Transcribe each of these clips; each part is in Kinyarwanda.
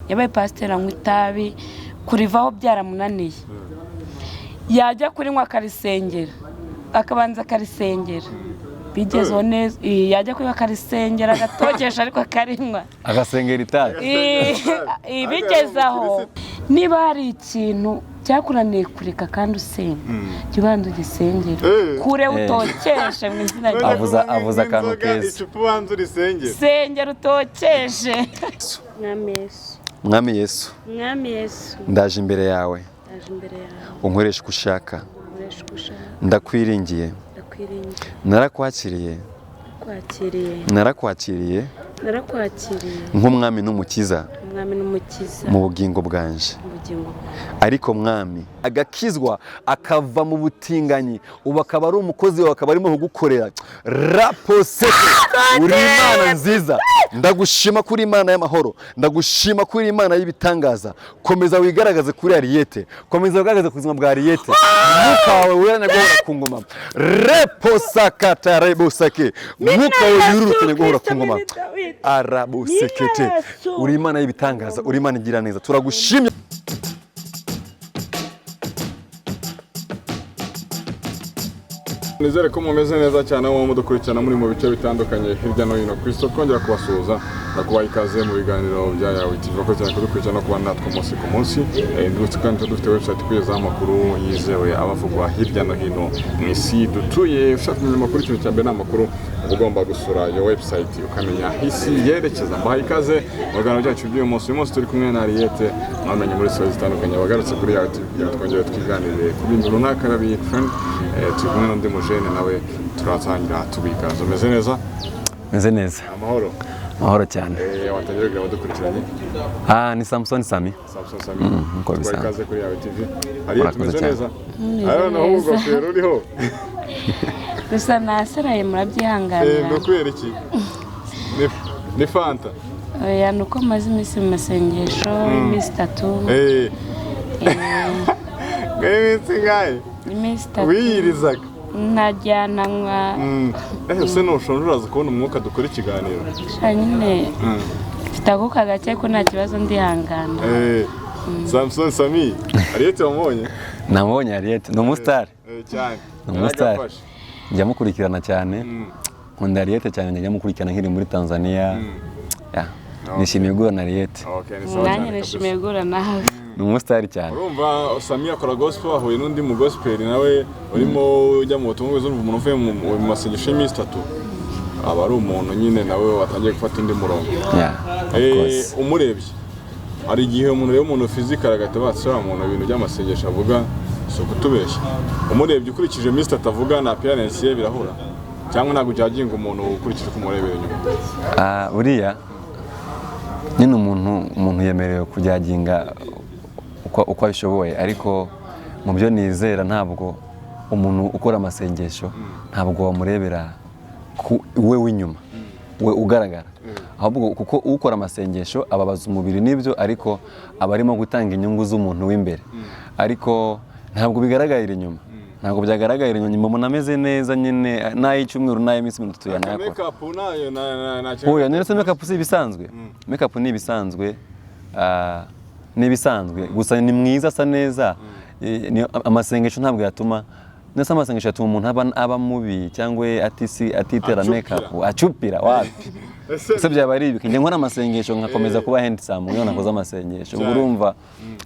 Yabaye pasiteri anywa itabi, kurivaho byaramunaniye. Yajya kurinywa akarisengera, akabanza akarisengera bigezeho neza. Yajya kunywa akarisengera, agatokesha, ariko akarinywa. Agasengera itabi. Bigeze aho, niba hari ikintu cyakunaniye kureka kandi usenga, jya ubanza ugisengere kure, utokeshe mu izina rya Avuze akantu keza. Icupa ubanza urisengere. Sengera utokeshe. Mwami Yesu. Mwami Yesu. Mwami Yesu. Ndaje imbere yawe. Ndaje imbere yawe. Unkoresha uko ushaka. Nkoresha uko ushaka. Ndakwiringiye. Ndakwiringiye. Narakwakiriye. Kwakiriye. Narakwakiriye. Narakwakiriye. Nk'umwami n'umukiza. Umwami n'umukiza. Mu bugingo bwanje. Mu bugingo bwawe. Ariko mwami, agakizwa akava mu butinganyi, ubu akaba ari umukozi wawe, akaba arimo kugukorera raposete. Uri Imana nziza, ndagushima kuri Imana y'amahoro, ndagushima kuri Imana y'ibitangaza. Komeza wigaragaze kuri Ariyete, komeza wigaragaze ku buzima bwa Ariyete. Mwuka wawe wera guhora ku ngoma, reposakata rebosake, mwuka wawe yururutse guhora ku ngoma, arabosekete. Uri Imana y'ibitangaza, uri Imana igira neza, turagushimye. Nizere ko mumeze neza cyane aho mudukurikirana muri mu bice bitandukanye hirya no hino ku isoko. Kongera kubasuhuza no kubaha ikaze mu biganiro bya Yawe TV, ko cyane kudukurikirana no kuba natwe umunsi ku munsi. Ndetse kandi tuba dufite website ikugezaho amakuru yizewe aba avugwa hirya no hino mu isi dutuye. Ushaka kumenya amakuru, ikintu cya mbere ni amakuru, uba ugomba gusura iyo website ukamenya aho isi yerekeza. Mbahaye ikaze mu biganiro byacu by'uyu munsi. Uyu munsi turi kumwe na Ariyete, mwamenye muri stories zitandukanye, wagarutse kuri Yawe TV kugira ngo twongere twiganirire ku bintu runaka biba trend. Turi kumwe n'undi mujene nawe, turatangira tubikaza. Umeze neza? Meze neza. Amahoro? Amahoro cyane. Watangira kugira abadukurikiranye. Ni Samson Sami. Samson Sami. Nkuko Tubaha bisanzwe. ikaze kuri Yawe TV. Ariyete, Murakoze umeze cyane. neza? Ayo naho Neza. ingofero uriho. Gusa nasaraye, murabyihanganira. Ni ukubera iki? Ni Fanta? Oya, ni uko maze iminsi mu masengesho, iminsi 3. Nk'iminsi ingahe? Iminsi 3. Wiyirizaga? Ntajya ntanywa. Ese nushonje uraza kubona umwuka dukora ikiganiro? Sha nyine mfite akuka gake ko nta kibazo, ndihangana. Samson Sami, Ariyete wamubonye? Namubonye. Ariyete ni umusitari. Cyane. Ni umusitari. Yaragafashe. Njya mukurikirana cyane, nkunda Ariyete cyane, njya mukurikirana nkiri muri Tanzania. Ya, nishimiye guhura na Ariyete. Okay, ni sawa Nanjye cyane nishimiye kabisa. guhura nawe. Ni umusitari cyane. Urumva Sami akora gospel, ahuye n'undi mu gospel nawe urimo ujya mu butumwa bwiza. Urumva umuntu uvuye mu masengesho y'iminsi 3 aba ari umuntu nyine nawe watangiye gufata undi murongo. Yeah, of course. Umurebye, hari igihe umuntu reba umuntu physical agahita batse wa muntu, ibintu by'amasengesho avuga si ukutubeshya. Umurebye ukurikije iminsi 3 avuga na appearance ye, birahura cyangwa ntabwo ujyaginga umuntu ukurikije uko umurebera inyuma? Buriya nyine umuntu yemerewe kujyaginga uko abishoboye, ariko mu byo nizera, ntabwo umuntu ukora amasengesho ntabwo wamurebera ku we w'inyuma, we ugaragara, ahubwo kuko ukora amasengesho ababaza umubiri n'ibyo, ariko aba arimo gutanga inyungu z'umuntu w'imbere. Ariko ntabwo bigaragarira inyuma, ntabwo byagaragarira inyuma. Umuntu ameze neza nyine, n'ay'icyumweru n'ay'iminsi 30 yanayakora. Makeup nayo na Oya, none se makeup si ibisanzwe? Makeup ni ibisanzwe, ni ibisanzwe gusa. Ni mwiza, asa neza. Amasengesho ntabwo yatuma, nese amasengesho yatuma umuntu aba mubi cyangwa atisi atitera Acupira. makeup, acupira? Wapi. Ese byaba ari ibi? Njye nkora amasengesho nkakomeza kuba handsome iyo nakoze amasengesho. Ubwo urumva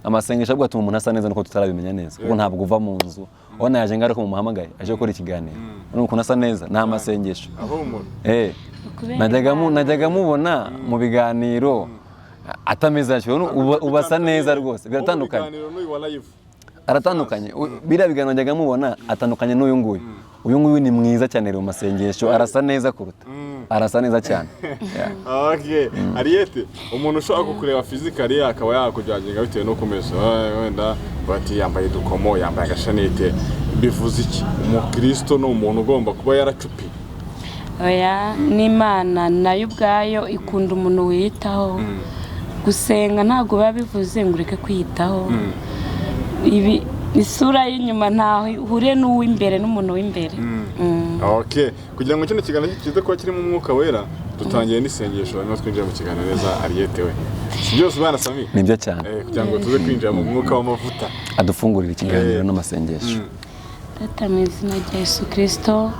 amasengesho ahubwo atuma umuntu asa neza, nuko tutarabimenya neza, kuko ntabwo uva mu nzu ubona yaje ngaruka mumuhamagaye aje gukora ikiganiro. Urumva ukuntu asa neza? Ni amasengesho. Ahumura. Kubera Najyaga mubona mu biganiro atameze atyo. Ubu asa neza rwose, biratandukanye. Ibiganiro n'uyu wa live. Aratandukanye. Biriya biganiro najyaga mubona atandukanye n'uyu nguyu. Uyu nguyu ni mwiza cyane mu masengesho, arasa neza kuruta, arasa neza cyane. Yeah. Okay. Ariyete, umuntu ushobora kukureba physically akaba yakujyaginga bitewe n'uko umeze. Wenda bati yambaye udukomo, yambaye agashanete, bivuze iki? Umukristo ni umuntu ugomba kuba yaracupiye? Oya, n'Imana nayo ubwayo ikunda umuntu wiyitaho. Gusenga ntabwo biba bivuze ngo ureke kwiyitaho. Ibi isura y'inyuma ntaho ihuriye n'uw'imbere, n'umuntu w'imbere. Okay. Kugira ngo kino kiganiro kize kuba kirimo umwuka wera, dutangiye n'isengesho, hanyuma twinjire mu kiganiro neza. Ariyete we. Si byose bana Sami? Nibyo cyane. Kugira ngo tuze kwinjira mu mwuka w'amavuta. Adufungurira ikiganiro n'amasengesho. Data, mu izina rya Yesu Kirisito,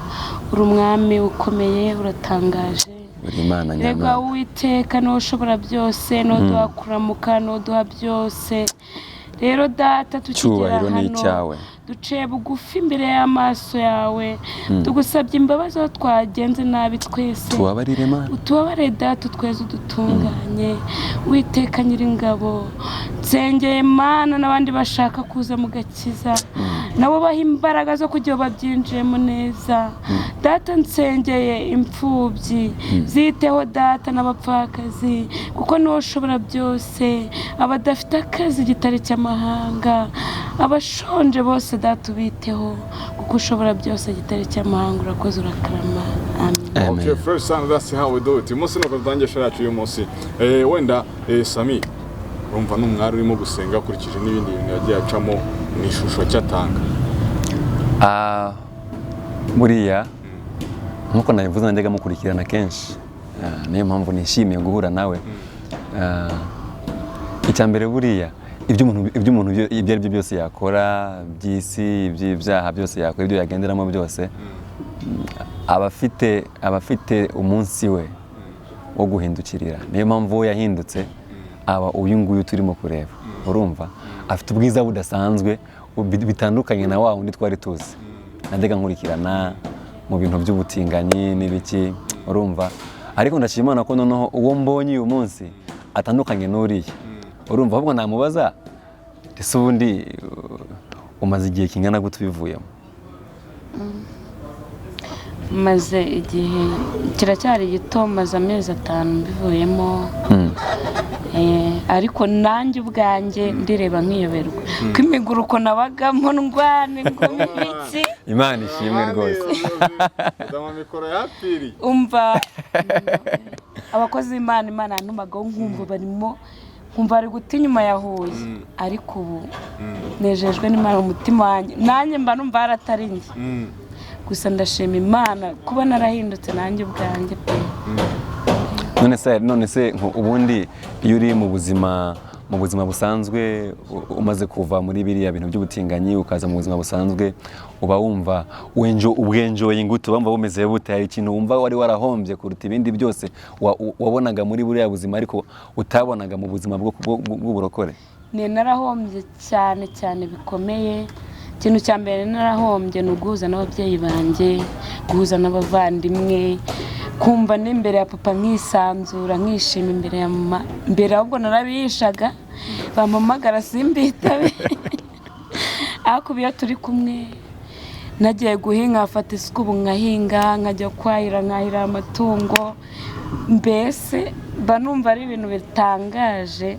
uri umwami ukomeye, uratangaje. Uri Imana Rega nyamana. Uwiteka, niwe ushobora byose, niwe uduha kuramuka, niwe uduha byose. Rero Data, tukigera Cyubahiro ni hano, icyawe. duciye bugufi imbere y'amaso yawe, tugusabye imbabazi aho twagenze nabi twese. Tubabarire, Mana. Utubabare Data, utweze, udutunganye. Witeka Nyiringabo, nsengeye Mana n'abandi bashaka kuza mu gakiza, nabo baha imbaraga zo kugira ngo babyinjiremo neza. Data, nsengeye imfubyi, ziteho Data, n'abapfakazi, kuko niwe ushobora byose. Abadafite akazi, igitare cy'amahanga, abashonje bose, Data, ubiteho, kuko ushobora byose, gitare cy'amahanga. Urakoze, urakarama, amen. Amen. Okay, first time, that's how we do it. Uyu munsi nuko dutangiye show yacu y'uyu munsi. Wenda Sami, urumva ni umwari urimo gusenga akurikije n'ibindi bintu yagiye acamo, ni ishusho cyatanga. Ah, buriya nkuko nabivuze, najyaga mukurikirana kenshi. Niyo mpamvu nishimiye guhura nawe. Icya mbere, buriya ibyo umuntu ibyo ari byo byose yakora by'isi, iby'ibyaha byose yakora, ibyo yagenderamo byose, aba afite umunsi we wo guhindukirira. Niyo mpamvu we yahindutse aba uyu nguyu turimo kureba. Urumva afite ubwiza budasanzwe, bitandukanye na wa wundi twari tuzi najyaga nkurikirana mu bintu by'ubutinganyi n'ibiki, urumva. Ariko ndashima Imana ko noneho uwo mbonye uyu munsi atandukanye n'uriya, urumva. Ahubwo namubaza, ese ubundi umaze igihe kingana gute ubivuyemo? Maze igihe kiracyari gito, maze amezi 5 mbivuyemo. Ariko nanjye ubwanjye ndireba nkiyoberwa ko imiguruko nabagamo ndwana ingumi ibiki. Imana ishimwe rwose. Dama mikoro yapfiriye. Umva, abakozi b'Imana, Imana yantumagaho nkumva barimo, nkumva bari guta inyuma ya Huye, ariko ubu nejejwe n'Imana mu mutima wanjye, nanjye mba numva haratari njye. Gusa ndashima Imana kuba narahindutse nanjye ubwanjye pe. None se ubundi iyo uri mu buzima busanzwe, umaze kuva muri biriya bintu by'ubutinganyi ukaza mu buzima busanzwe, uba wumva ubwenjoye ingute? Uba wumva bumeze bute? Hari ikintu wumva wari warahombye kuruta ibindi byose wabonaga muri buriya buzima ariko utabonaga mu buzima bw'uburokore? Ni narahombye cyane cyane bikomeye. Ikintu cya mbere narahombye ni uguhuza n'ababyeyi banjye, guhuza n'abavandimwe, kumva n'imbere ya papa nkisanzura, nkishima imbere ya mama. Mbere ahubwo narabihishaga, bampamagara simbitabe, ariko ubu iyo turi kumwe, nagiye guhinga nkafata isuka, ubu nkahinga, nkajya kwahira, nkahira amatungo, mbese mba numva ari ibintu bitangaje.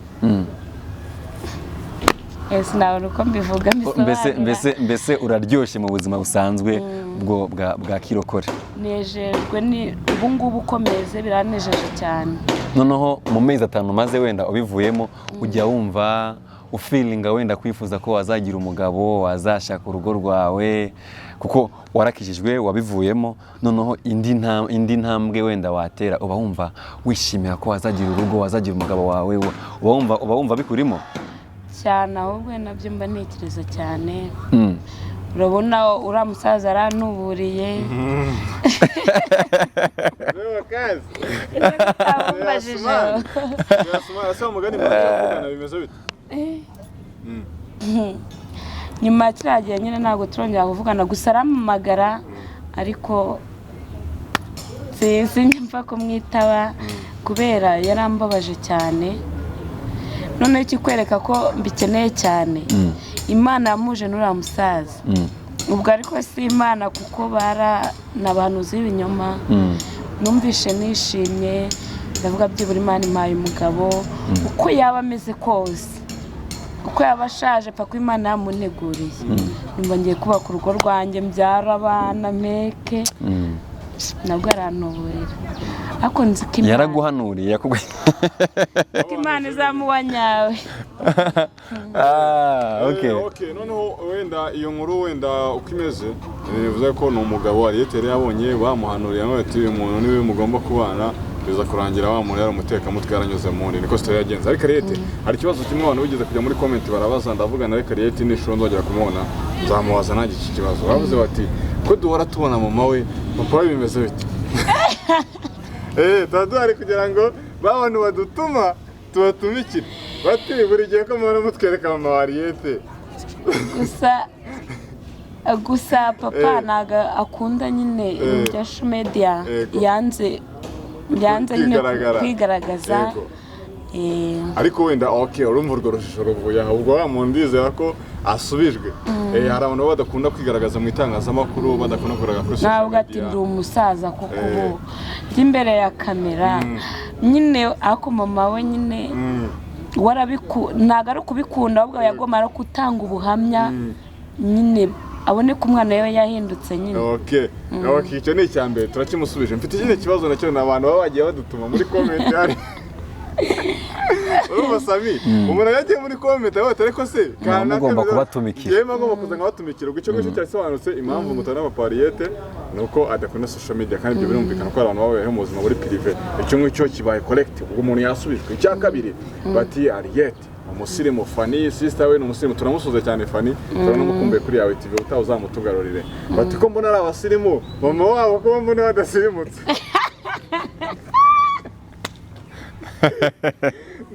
Sinabona uko mbivuga, Mbese mbisobanura. Mbese uraryoshye mu buzima busanzwe bwo bwa kirokore? Nejejwe ni ubu ngubu ukomeze, biranejeje cyane. Noneho mu mezi 5 maze wenda ubivuyemo, ujya wumva ufeelinga wenda kwifuza ko wazagira umugabo, wazashaka urugo rwawe, kuko warakijijwe, wabivuyemo, noneho indi ntambwe wenda watera, uba wumva wishimira ko wazagira urugo, wazagira umugabo wawe, uba wumva bikurimo? Cyane, ahubwo nabyo mba ntekereza cyane. Urabona uriya musaza arantuburiye. Reba kazi. Utamubajije. Ese umugani muracyavugana, bimeze bite? Nyuma ya kiriya gihe nyine ntabwo turongera kuvugana, gusa arampamagara ariko sinjya kumwitaba kubera yarambabaje cyane. Noneho ikikwereka ko mbikeneye cyane, Imana yamuje n'uriya musaza. Ubwo ariko si Imana, kuko bara ni abahanuzi b'ibinyoma. Numvishe nishimye, ndavuga byibura Imana impaye umugabo, uko yaba ameze kose, uko yaba ashaje, pfa ko Imana yamunteguriye. Numva ngiye kubaka urugo rwanjye, mbyara abana mpeke. Nabwo arantuburira, ariko nzi ko Imana Yaraguhanuriye, yakubwiye ko Imana izamuba nyawe. Ah, okay. Okay, noneho wenda iyo nkuru wenda uko imeze, bivuze ko ni umugabo Ariyete yari yabonye, bamuhanuriye bati uyu muntu niwe mugomba kubana. Biza kurangira wa muntu yari umutekamutwe, yaranyuze mu wundi. Niko story yagenze. Ariko Ariete, hari ikibazo kimwe abantu bigeze kujya muri comment barabaza. Ndavuga na reka Ariete nishuro nzongera kumubona nzamubaza nanjye iki kibazo. Bavuze bati: "Ko duhora tubona mama we, papa we bimeze bite?" Tuba duhari kugira ngo ba bantu badutuma tubatumikire. Bati: "Buri gihe ko muhora mutwereka mama wa Ariete?" Gusa papa ntabwo akunda nyine ibintu bya social media. Yanze nyine kwigaragara. Kwigaragaza. Ariko wenda, ok, urumva urwo rujijo ruvuye aho. Ubwo wa muntu ndizera ko asubijwe. Hari abantu baba badakunda kwigaragaza mu itangazamakuru, badakunda kugaragara kuri social Ntabwo ati media. ndi umusaza kuko ubu njya imbere ya kamera nyine, ariko mama we nyine ntabwo ari ukubikunda, ahubwo yagomba no gutanga ubuhamya nyine, abone ko umwana we yahindutse nyine. Ok, icyo ni icya mbere, turakimusubije. Mfite ikindi kibazo nacyo ni abantu baba bagiye badutuma muri comment hari. Urumva Sami, umuntu yagiye muri comment avuga ati: "Ariko se Muba mugomba kubatumikira." Njyewe mba ngomba kuza nkabatumikira. Ubwo icyo ngicyo cyasobanutse, impamvu mutabona papa Ariete ni uko adakunda social media, kandi ibyo birumvikana ko hari abantu babayeho mu buzima buri privé. Icyo ngicyo kibaye correct, ubwo umuntu yasubijwe. Icya kabiri, bati: "Ariete umusirimu, Fani sister we ni umusirimu." Turamusuhuza cyane Fani, turanamukumbuye kuri Yawe TV, utaha uzamutugarurire. Bati: "Ko mbona ari abasirimu, mama wabo ko mbona badasirimutse?"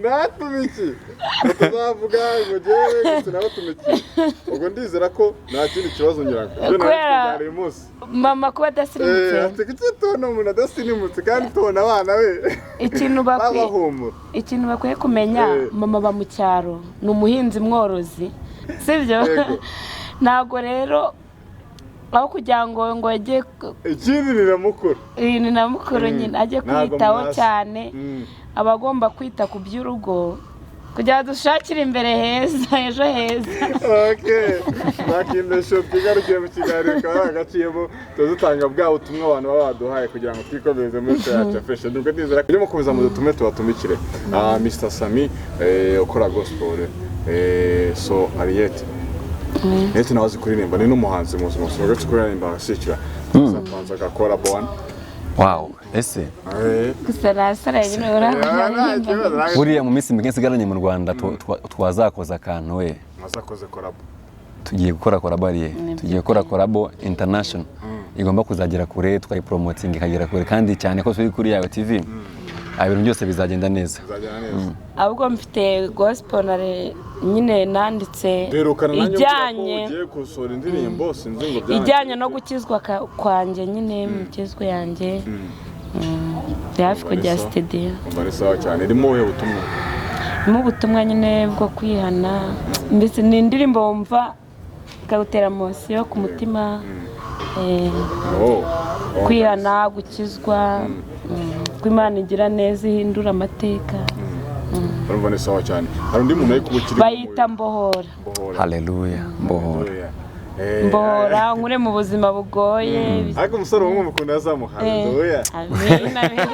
Natumiki tuzavuga ngo njyewe gusa nabatumikiye. Ubwo ndizera ko nta kindi kibazo, ngira ngo ibyo Kubera nari uyu munsi. Mama kuba adasirimutse. Ati: "Kuki tubona umuntu adasirimutse kandi tubona abana be Ikintu bakwiye babahumura?" Ikintu bakwiye kumenya, mama aba mu cyaro, ni umuhinzi mworozi, sibyo? Yego. Ntabwo rero aho kugira ngo ajye Ikindi ni na mukuru. Iyi ni na mukuru nyine, ajye Ntabwo kwitaho mwasi. cyane. Aba agomba kwita ku by'urugo kugira ngo dushakire imbere heza, ejo heza. Okay, bakindesho twigarukiye mu kiganiro, kaba agaciyemo, tuba dutanga bwa butumwa abantu baba baduhaye kugira ngo twikomereze muri show yacu ya fashion. Ubwo ndizera ko mukomeza mudutume tubatumikire. Mr Sami, ukora gospel, so Ariete, Ariete nawe azi kuririmba, ni n'umuhanzi mu buzima busanzwe, uretse kuririmba agashyikira azapanza agakora bona. Wow, ese Gusa nasaraye nyine urabona. Buriya mu minsi mike nsigaranye mu Rwanda twazakoza akantu we. Mwazakoze collabo. Tugiye gukora collabo ariye, tugiye gukora collabo international igomba kuzagera kure, tukayipromotinga ikagera kure, kandi cyane ko turi kuri Yawe TV, ibintu byose bizagenda neza. Bizagenda neza. Ahubwo mfite gospel nyine nanditse Duherukana nanjye umbwira ko ijyanye ugiye gusohora indirimbo, sinzi ngo byarangiye ijyanye no bite. gukizwa kwanjye nyine, mu kizwa yanjye. Ndi hafi Umva ni kujya sawa. studio. Umva ni sawa cyane. Irimo ubuhe butumwa? Irimo ubutumwa nyine bwo kwihana, mbese ni indirimbo wumva ikagutera emotion ku mutima. Oh. Oh, Kwihana, gukizwa, ko Imana igira neza, ihindura amateka. Urumva ni sawa cyane. Hari undi muntu ariko uba ukiri Bayita Mbohora. Mbohora. Haleluya, Mbohora. Haleluya. Mbohora nkure mu buzima bugoye. Ariko umusore wumwe mukunda yazamuha haleluya. Amen, amen.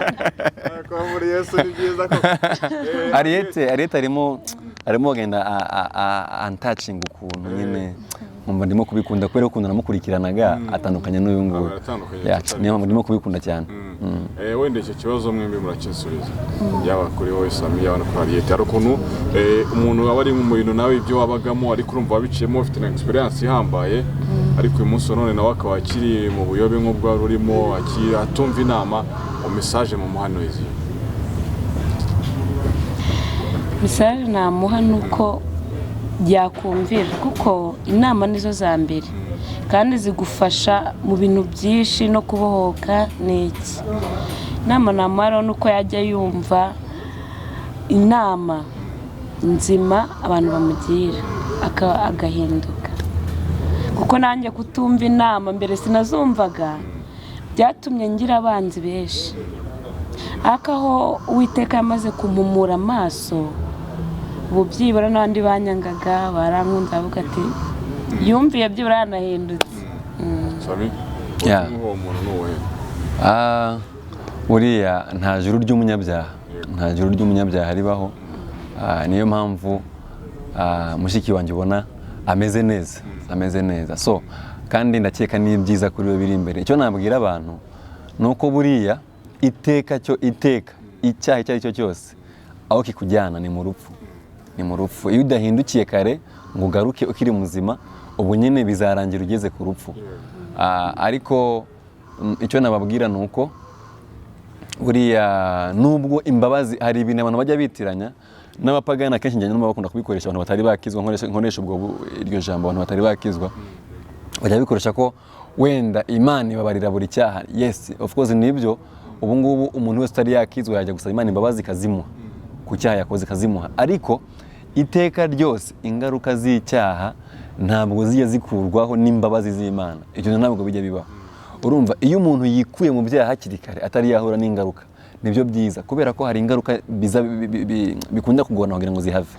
Kuba muri Yesu ni byiza koko. Ariete arimo agenda antouchinga ukuntu nyine nkumva ndimo kubikunda kubera ukuntu namukurikiranaga atandukanye n'uyu nguyu. Aratandukanye Yeah, cyane. niyo mpamvu ndimo kubikunda cyane. Wenda icyo kibazo mwembi murakinsubiza, yaba kuri wowe Sami, yaba no kuri Ariete. Hari ukuntu umuntu aba ari mu bintu nawe ibyo wabagamo, ariko urumva wabiciyemo, ufite na experience ihambaye, ariko uyu munsi wa none nawe akaba akiri mu buyobe nk'ubwo wari urimo, akiri atumva inama, message mu muhanuzi. Message namuha ni uko yakumvira, kuko inama nizo za mbere kandi zigufasha mu bintu byinshi no kubohoka. Ni iki inama namuha rero? Ni uko yajya yumva inama nzima abantu bamugira, agahinduka, kuko nanjye kutumva inama mbere sinazumvaga byatumye ngira abanzi benshi, ariko aho Uwiteka yamaze kumpumura amaso, ubu byibura n'abandi banyangaga barankunze, bavuga ati: "Yumviye, byibura yanahindutse." Sami, Yeah. ubutumwa uwo muntu ni uwuhe? Buriya nta juru ry'umunyabyaha, nta juru ry'umunyabyaha ribaho. Niyo mpamvu mushiki wanjye ubona ameze neza, ameze neza. So kandi ndakeka ni byiza kuri we biri imbere. Icyo nabwira abantu ni uko buriya Iteka cyo iteka, icyaha icyo ari cyo cyose aho kikujyana ni mu rupfu, ni mu rupfu. Iyo udahindukiye kare ngo ugaruke ukiri muzima, ubu nyine bizarangira ugeze ku rupfu. Ariko icyo nababwira ni uko buriya nubwo imbabazi, hari ibintu abantu bajya bitiranya n'abapagani akenshi, njya numva bakunda kubikoresha abantu batari bakizwa, nkoresha ubwo iryo jambo, abantu batari bakizwa bajya bikoresha ko wenda Imana ibabarira buri cyaha. Yes, of course, nibyo. Ubu ngubu umuntu wese utari yakizwa yajya gusaba Imana imbabazi ikazimuha ku cyaha yakoze, ikazimuha. Ariko iteka ryose ingaruka z'icyaha ntabwo zijya zikurwaho n'imbabazi z'Imana. Ibyo ntabwo bijya bibaho. Urumva, iyo umuntu yikuye mu byaha hakiri kare atari yahura n'ingaruka, nibyo byiza, kubera ko hari ingaruka biza bikunda kugorana kugira ngo zihave.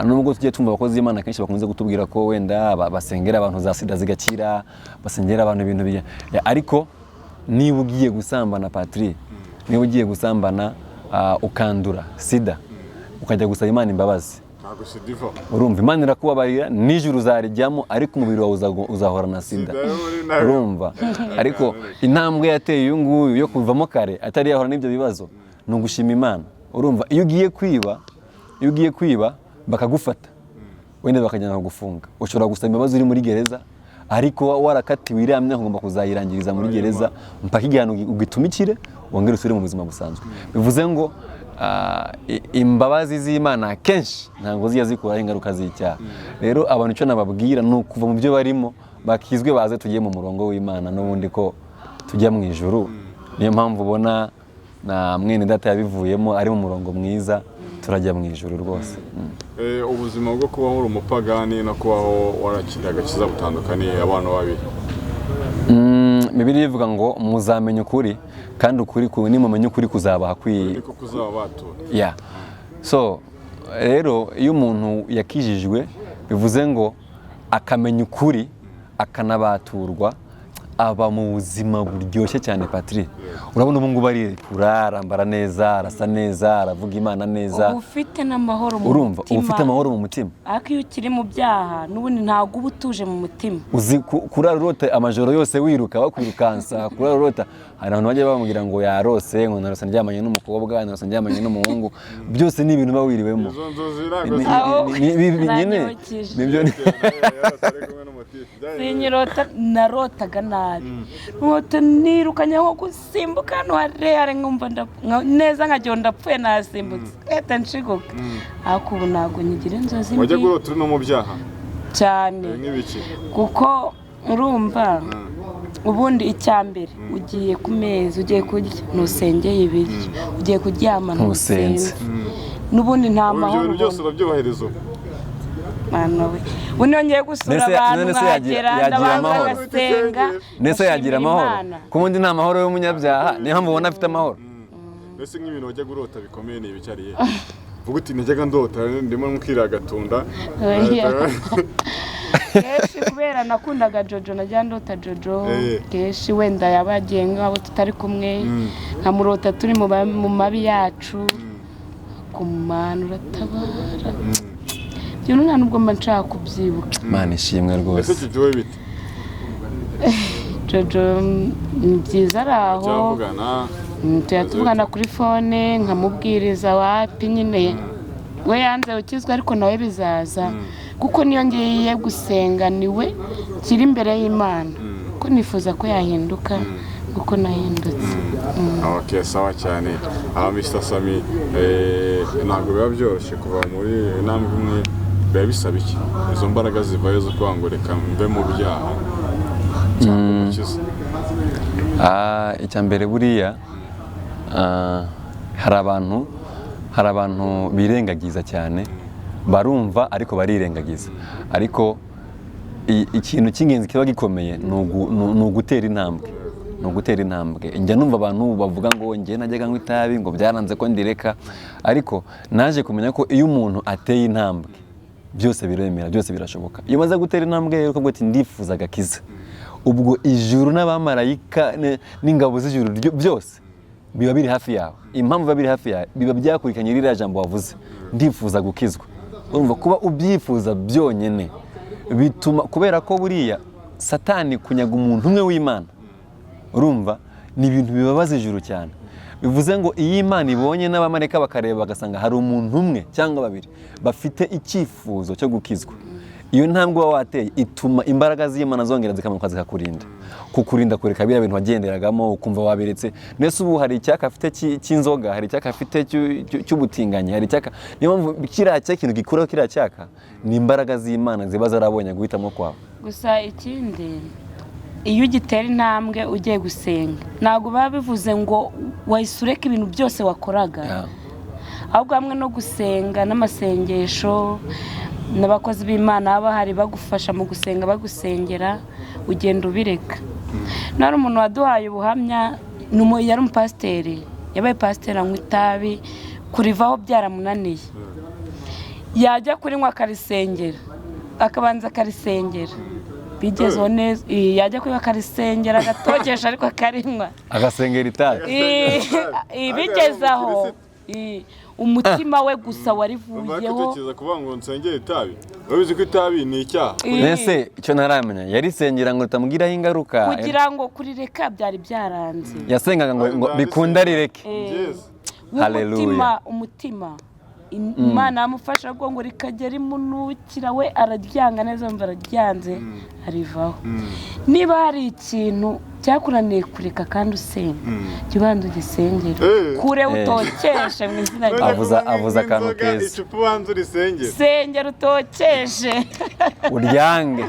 Nubwo tugiye tumva abakozi b'Imana kenshi bakunze kutubwira ko wenda basengera abantu za sida zigakira, basengera abantu ibintu ya, ariko niba ugiye gusambana, Patri, niba ugiye gusambana ukandura sida, ukajya gusaba Imana imbabazi, Ntabwo sida ivaho. Urumva, Imana irakubabarira, nijoro uzarijyamo, ariko umubiri wawe uzahora na sida. Sida yo muri nayo. Urumva, ariko intambwe yateye uyu nguyu yo kuvamo kare atari yahora n'ibyo bibazo ni ugushima Imana. Urumva, iyo ugiye kwiba bakagufata, wenda bakajyana kugufunga, ushobora gusaba imbabazi uri muri gereza, ariko warakatiwe iriya myaka ugomba kuzayirangiriza muri gereza mpaka igihano ugitumikire, wongere usubire mu buzima busanzwe. Bivuze ngo imbabazi z'Imana akenshi ntabwo zijya zikuraho ingaruka z'icyaha. Rero abantu icyo nababwira ni ukuva mu byo barimo, bakizwe, baze tugiye mu murongo w'Imana, n'ubundi ko tujya mu ijuru. Niyo mpamvu ubona na mwene data yabivuyemo ari mu murongo mwiza, turajya mu ijuru rwose. Ubuzima bwo kubaho uri umupagani no kubaho warakiriye agakiza butandukaniye abantu babiri? Bibiliya ivuga ngo muzamenya ukuri, kandi ukuri nimumenya ukuri kuzabaha Niko kuzaba batura. Yeah. So rero iyo umuntu yakijijwe, bivuze ngo akamenya ukuri akanabaturwa, aba mu buzima buryoshye cyane. Patrick, urabona ubu ngubu arikura, arambara neza, arasa neza, aravuga Imana neza. Uba ufite n'amahoro mu Urumva, uba mutima. ufite amahoro mu mutima. Ariko iyo ukiri mu byaha, n'ubundi ntabwo uba utuje mu mutima. Uzi kurara urota amajoro yose wiruka bakwirukansa, kurara urota, hari abantu bajya bamubwira ngo yarose, ngo narose ndyamanye n'umukobwa, narose ndyamanye n'umuhungu. Byose ni ibintu uba wiriwemo. Izo nzozi ntabwo Aho nyine uranyibukije. Nibyo. Yarose ari kumwe n'umutipe. Sinyirota, narotaga nabi, nkota nirukanye nko gusimbuka hano harehare, nkumva neza nkagira ngo ndapfuye, nasimbutse leta nshiguka. Ariko ubu ntabwo nyigira inzozi Wajya mbi. kurota uri no mu byaha? Cyane. Nk'ibiki? Kuko urumva, ubundi icya mbere, ugiye ku meza, ugiye kurya, ntusengeye ibiryo, ugiye kuryama, Ntusenze. ntusenze, n'ubundi nta Ubu ibyo mahoro bintu byose ubona. urabyubahiriza ubu? Mwana we, ubu niyo ngiye gusura abantu None se nkahagera, yagira ndabanza amahoro? ngasenga, Ndetse yagira ngashimira amahoro? Imana. Ku wundi nta mahoro y'umunyabyaha, niyo mpamvu ubona afite amahoro. Mbese nk'ibintu wajyaga urota bikomeye ni ibiki? Ariye vuga uti najyaga ndota ndimo nkiragatunda. Oya. Kenshi kubera nakundaga Jojo, najya ndota Jojo. Kenshi wenda yaba yagiye nk'abo tutari kumwe, nkamurota turi mu mabi yacu. Ku Mana uratabara, ibyo nta nubwo mba nshaka kubyibuka. Imana ishimwe Ese rwose. Jojo we bite? Jojo ni byiza, ari aho. Cyavugana? Tujya tuvugana kuri phone, nkamubwiriza. Wapi nyine, we yanze gukizwa, ariko nawe bizaza, kuko niyo ngiye gusenga niwe kiri imbere y'Imana, ko nifuza ko yahinduka kuko nahindutse. Ok, sawa cyane. Aha Mr Sami, ntabwo biba byoroshye kuva muri intambwe imwe. Biba bisaba iki? Izo mbaraga zivayo zo kuvuga ngo reka mve mu byaha cyangwa umukiza? Icya mbere buriya, hari abantu birengagiza cyane. Barumva ariko barirengagiza. Ariko ikintu cy'ingenzi kiba gikomeye ni ugutera intambwe, ni ugutera intambwe. Njya numva abantu bavuga ngo njye najyaga nywa itabi, ngo byaranze ko ndireka. Ariko naje kumenya ko iyo umuntu ateye intambwe, byose biremera, byose birashoboka. Iyo umaze gutera intambwe rero ukavuga ati ndifuza agakiza, ubwo ijuru n'abamarayika n'ingabo z'ijuru byose biba biri hafi yawe. Impamvu biba biri hafi yawe, biba byakurikiranye ririya jambo wavuze, ndifuza gukizwa. Urumva, kuba ubyifuza byonyine bituma, kubera ko buriya Satani kunyaga umuntu umwe w'Imana, urumva ni ibintu bibabaza ijuru cyane. Bivuze ngo iyo Imana ibonye n'abamarayika bakareba, bagasanga hari umuntu umwe cyangwa babiri bafite icyifuzo cyo gukizwa, iyo ntambwe uba wateye ituma imbaraga z'Imana zongera zikamanuka zikakurinda, kukurinda kureka biriya bintu wagenderagamo, ukumva wabiretse. Mbese ubu hari icyaka afite cy'inzoga, hari icyaka afite cy'ubutinganyi, hari icyaka. Niyo mpamvu kiriya cyaka, ikintu gikuraho kiriya cyaka ni imbaraga z'Imana ziba zarabonye guhitamo kwawe. Gusa ikindi, iyo ugitera intambwe ugiye gusenga, ntabwo biba bivuze ngo wahise ureka ibintu byose wakoraga, ahubwo hamwe no gusenga n'amasengesho n'abakozi b'Imana baba bahari bagufasha mu gusenga, bagusengera, ugenda ubireka. Nari umuntu waduhaye ubuhamya, yari umupasiteri, yabaye pasiteri anywa itabi, kurivaho byaramunaniye. Yajya kurinywa akarisengera, akabanza akarisengera bigezeho neza. Yajya kunywa akarisengera, agatokesha, ariko akarinywa. Agasengera itabi. Bigeze aho umutima we gusa warivuyeho. Gutekereza kuvuga ngo nsengere itabi, urabizi ko itabi ni icyaha. Mbese icyo ntaramenya, yarisengera ngo ritamugiraho ingaruka? Kugira ngo kurireka byari byaranze. Yasengaga ngo bikunda rireke. Yes. Hallelujah. Umutima, umutima Imana yamufasha ngo rikajya rimunukira, we araryanga neza, yumva araryanze, arivaho. Niba hari ikintu cyakunaniye kureka kandi usenga, jya ubanza ugisengere, kure, utokeshe mu izina rya Avuze akantu Inzoga, keza. Icupa ubanza urisengere. Sengera utokeshe. Uryange.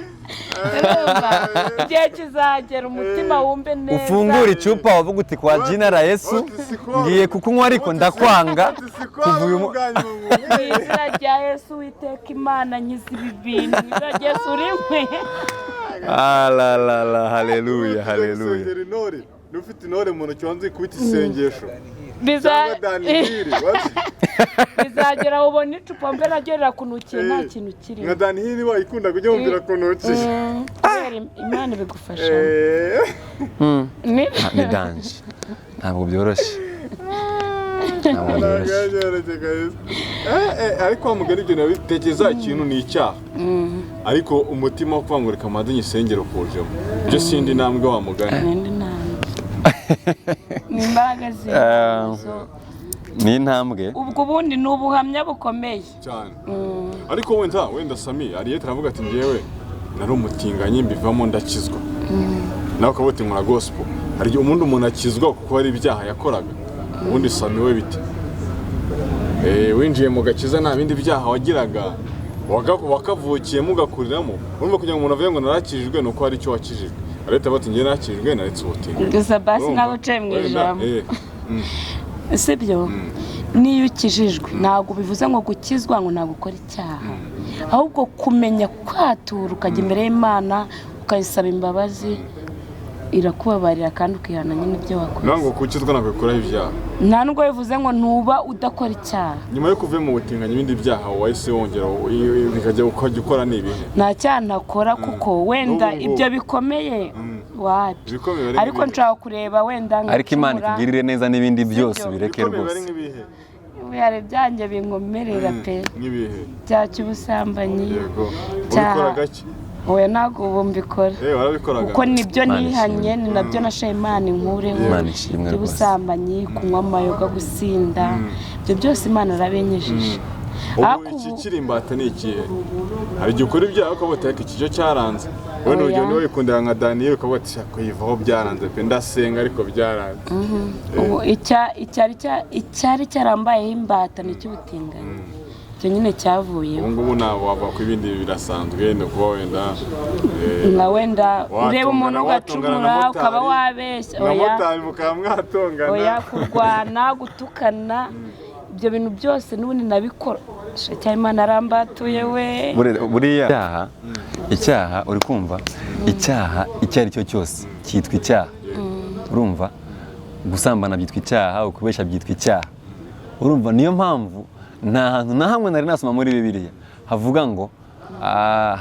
Urumva? Igihe kizagera umutima wumve neza. Ufungure icupa wavuga uti: "Kwa jina la Yesu, ngiye kukunywa ariko ndakwanga kuva uyu Mu izina rya Yesu, Witeka Imana, nkiza ibi bintu, mu izina rya Yesu urinkwe. Ah, la la la, haleluya, haleluya. Gusengera intore, niba ufite intore mu ntoki wanze ikubita isengesho Biza cyangwa danihiri. Bizagera ubona icupa mbe naryo rirakunukiye, nta kintu kirimo. Nka danihiri wayikunda kujya wumvira ku ntoki. Kubera Imana ibigufashamo. Ni danger, ntabwo byoroshye, ntabwo byoroshye. Byoroshye kabisa. Ariko wa mugani, ibyo nabitekereza, ikintu ni icyaha, ariko umutima wo kuvuga ngo reka mbanze nyisengere ukujemo, ibyo sindi intambwe wa mugani. Nindi ntambwe ni imbaraga z'Imana. Ni intambwe. Ubwo ubundi ni ubuhamya bukomeye. Cyane. Ariko wenda Sami Ariyete aravuga ati: "Njyewe nari umutinganyi, mbivamo ndakizwa." Nawe ukavuga uti: "Nkora gospel." Hari igihe ubundi umuntu akizwa kuko hari ibyaha yakoraga. Ubundi Sami we bite? Winjiye mu gakiza nta bindi byaha wagiraga, wakavukiyemo ugakuriramo? Urumva, kugira ngo umuntu avuge ngo narakijijwe, ni uko hari icyo wakijijwe. Ariyete avuga ati: "Njye narakijijwe, naretse ubutinganyi." Gusa basi Urumva? nawe uciye mu Wenda, ijambo, sibyo? Niyo ukijijwe, ntabwo bivuze ngo gukizwa ngo ntabwo ukora icyaha, ahubwo kumenya kwatura, ukajya imbere y'Imana ukayisaba imbabazi, irakubabarira, kandi ukihana nyine ibyo wakoze. Nawe ngo gukizwa ntabwo bikuraho ibyaha. Nta nubwo bivuze ngo ntuba udakora icyaha. Nyuma yo kuva mu butinganyi, ibindi byaha wahise wongera bikajya ukajya ukora ni ibihe? Nta cyaha ntakora, kuko wenda N'ubu ngubu. ibyo bikomeye wapi. Ibikomeye bari Ariko nk'ibihe? nshobora kureba wenda Ariko Imana nkacumura. ikugirire neza, n'ibindi byose Sibyo. bireke Ibikomeye bari rwose. nk'ibihe? Hari ibyanjye binkomerera pe. Nk'ibihe? Byaha cy'ubusambanyi. Yego. Cyaha. Ubikora gake? Oya, ntabwo ubu mbikora. Warabikoraga. Kuko nibyo Imana nihanye, ishimwe. ni nabyo nashaye Imana inkureho. Imana ishimwe rwose. By'ubusambanyi, kunywa amayoga, gusinda, ibyo byose Imana arabinyujije. Ubu Ariko iki ubu kiri imbata ni ikihe? Hari igihe ukora ibyaha ukavuga uti: "Ariko iki cyo cyaranze." Wenda Oya. urugero niba wikundira nka Daniyeli, ukavuga ati: "Shaka kuyivaho byaranze pe, ndasenga ariko byaranze." Ubu icyari cyarambayeho imbata ni icy'ubutinganyi, icyo nyine cyavuyeho. Ubu ngubu ntabwo wava ku ibindi, birasanzwe, ni ukuba wenda Nka wenda ureba umuntu watongana na ugacumura, motari, ukaba wabeshya. Na Oya. motari mukaba mwatongana. Oya, kurwana, gutukana, ibyo bintu byose n'ubundi nabikora. Cya Imana arambatuye we. Buriya icyaha, uri kumva, icyaha icyo ari cyo cyose cyitwa icyaha. Urumva, gusambana byitwa icyaha, ukubeshya byitwa icyaha. Urumva, niyo mpamvu nta hantu na hamwe nari nasoma muri Bibiliya havuga ngo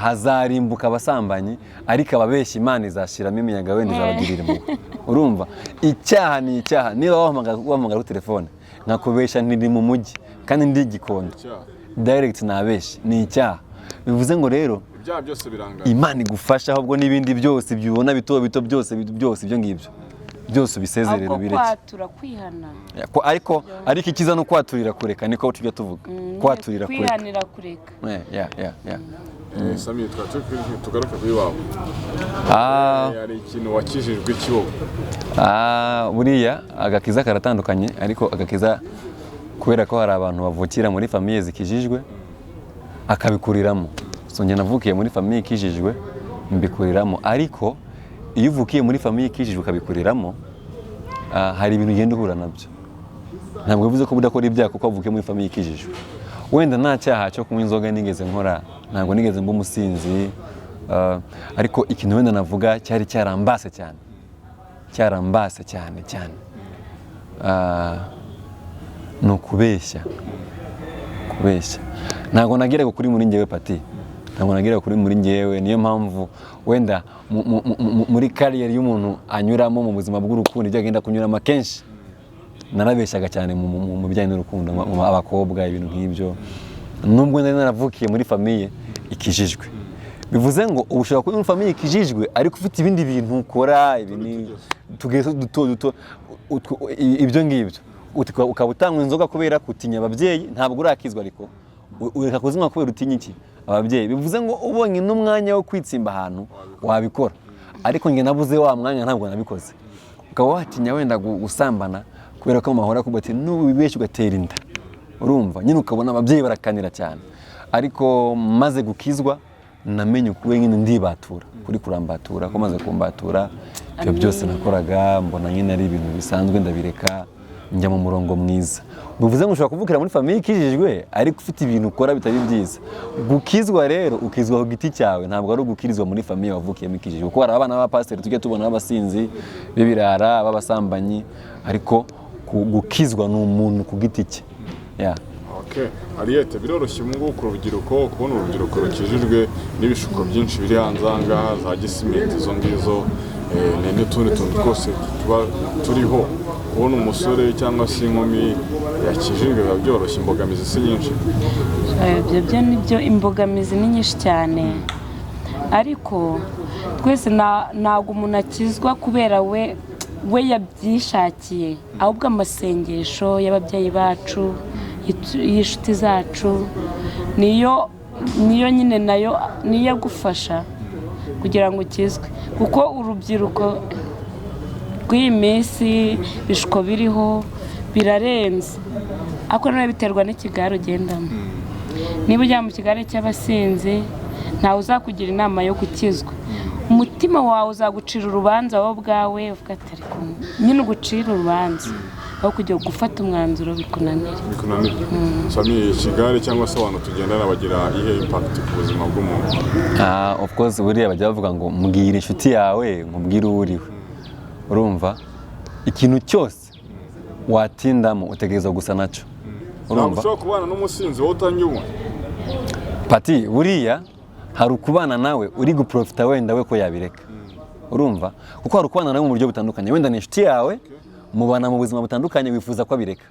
hazarimbuka abasambanyi, ariko ababeshya Imana izashyiramo imiyaga, wenda izabagirira impuhwe. Urumva, icyaha ni icyaha. Niba wahamagara kuri telefone nkakubeshya ntiri mu mujyi kandi ndi Gikondo, Icyaha. direct nabeshye, ni icyaha. Bivuze ngo rero Ibyaha byose birangana. Imana igufasha, ahubwo n'ibindi byose byubona bito bito byose, byose ibyo ngibyo. Byose ubisezerere, Ahubwo ubireke. Kwatura, kwihana. Ariko ikiza no kwaturira kureka, niko tujya tuvuga, kwaturira kureka. Kwihanira kureka. Yeah. Sami, twari tugaruke kuri wawe. Hari ikintu wakijijwe cy'ubu? Buriya agakiza karatandukanye, ariko agakiza, kubera ko hari abantu bavukira muri famille zikijijwe akabikuriramo. So njye navukiye muri famille ikijijwe, mbikuriramo. Ariko iyo uvukiye muri famille ikijijwe ukabikuriramo, hari ibintu ugenda uhura nabyo. Ntabwo bivuze ko udakora ibyaha kuko wavukiye muri famille ikijijwe. Wenda nta cyaha cyo kunywa inzoga nigeze nkora, ntabwo nigeze mba umusinzi, ariko ikintu wenda navuga cyari cyarambase cyane, cyarambase cyane cyane, ni ukubeshya. Kubeshya, ntabwo nageraga kuri muri njyewe, Pati, ntabwo nageraga kuri muri njyewe. Niyo mpamvu wenda muri carrière y'umuntu anyuramo mu buzima bw'urukundo, ibyo agenda kunyuramo akenshi, narabeshyaga cyane mu bijyanye n'urukundo, mu abakobwa, ibintu nk'ibyo, nubwo nari naravukiye muri famille ikijijwe. Bivuze ngo ubu ushobora kuba muri famille ikijijwe, ariko ufite ibindi bintu ukora, ibintu tugeso duto duto, ibyo ngibyo. Ukaba utanywa inzoga kubera kutinya ababyeyi. Ntabwo urakizwa, ariko ureka kuzinywa kubera utinya iki? Ababyeyi. Bivuze ngo ubonye n'umwanya wo kwitsimba ahantu wabikora, ariko njye nabuze wa mwanya, ntabwo nabikoze. Ukaba watinya wenda gusambana kubera ko amahoro akubwira ati nubibeshya ugatera inda. Urumva nyine, ukabona ababyeyi barakanira cyane. Ariko maze gukizwa, namenye ukuri nyine, ndibatura kuri kurambatura ko maze kumbatura, ibyo byose nakoraga mbona nyine ari ibintu bisanzwe, ndabireka, njya mu murongo mwiza. Bivuze ngo ushobora kuvukira muri famille ikijijwe, ariko ufite ibintu ukora bitari byiza. Gukizwa rero, ukizwa ku giti cyawe, ntabwo ari ugukirizwa muri famille wavukiyemo ikijijwe, kuko hari abana b'abapasiteri tujya tubona b'abasinzi, b'ibirara, b'abasambanyi, ariko gukizwa ni umuntu ku giti cye. Yeah. Okay. Ariete, biroroshye ubu ngubu ku rubyiruko kubona urubyiruko rukijijwe n'ibishuko byinshi biri hanze aha ngaha, za gisimenti izo ngizo, n'utundi tuntu twose tuba turiho. Kubona umusore cyangwa se inkumi yakijijwe biba byoroshye? Imbogamizi si nyinshi? Ibyo byo nibyo, imbogamizi ni nyinshi cyane, ariko twese ntabwo umuntu akizwa kubera we yabyishakiye, ahubwo amasengesho y'ababyeyi bacu, y'inshuti zacu, niyo nyine nayo niyo agufasha kugira ngo ukizwe, kuko urubyiruko rw'iyi minsi ibishuko biriho birarenze. Ariko nawe biterwa n'ikigare ugendamo. Niba ujya mu kigare cy'abasinzi, ntawe uzakugira inama yo gukizwa. Umutima wawe uzagucira urubanza wowe ubwawe, uvuga ati ariko nyine ugucira urubanza aho kujya gufata umwanzuro bikunanira. Bikunanira. Sami, ikigare cyangwa se abantu tugendana bagira iyihe impact ku buzima bw'umuntu? Of course, buriya bajya bavuga ngo mbwira inshuti yawe nkubwire uwo uriwe. Urumva, ikintu cyose watindamo utegereza gusa nacyo. Ntabwo Urumva, ushobora kubana n'umusinzi wowe utanywa. Pati, buriya hari ukubana nawe uri guprofita wenda we ko yabireka. Urumva, kuko hari ukubana nawe mu buryo butandukanye, wenda ni inshuti yawe, mubana mu buzima butandukanye, wifuza ko abireka.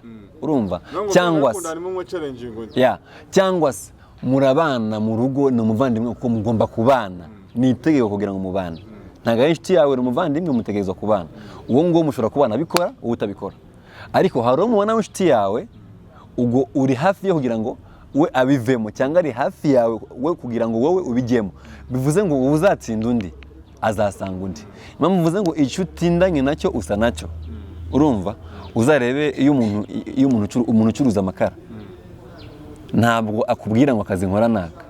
Urumva, cyangwa se harimo nko challenging undi. Ya, cyangwa se murabana mu rugo, ni umuvandimwe, kuko mugomba kubana, ni itegeko kugira ngo mubane. Ntabwo ari inshuti yawe, ni umuvandimwe, mutegerezwa kubana. Uwo nguwo mushobora kubana abikora, wowe utabikora. Ariko hari uwo mubona w'inshuti yawe, ubwo uri hafi yo kugira ngo we abivemo, cyangwa ari hafi yawe we kugira ngo wowe ubijyemo. Bivuze ngo wowe uzatsinda undi azasanga undi. Impamvu mvuze ngo icyo utindanye nacyo usa nacyo, urumva, uzarebe iyo umuntu ucuruza amakara, ntabwo akubwira ngo akazi nkora naka,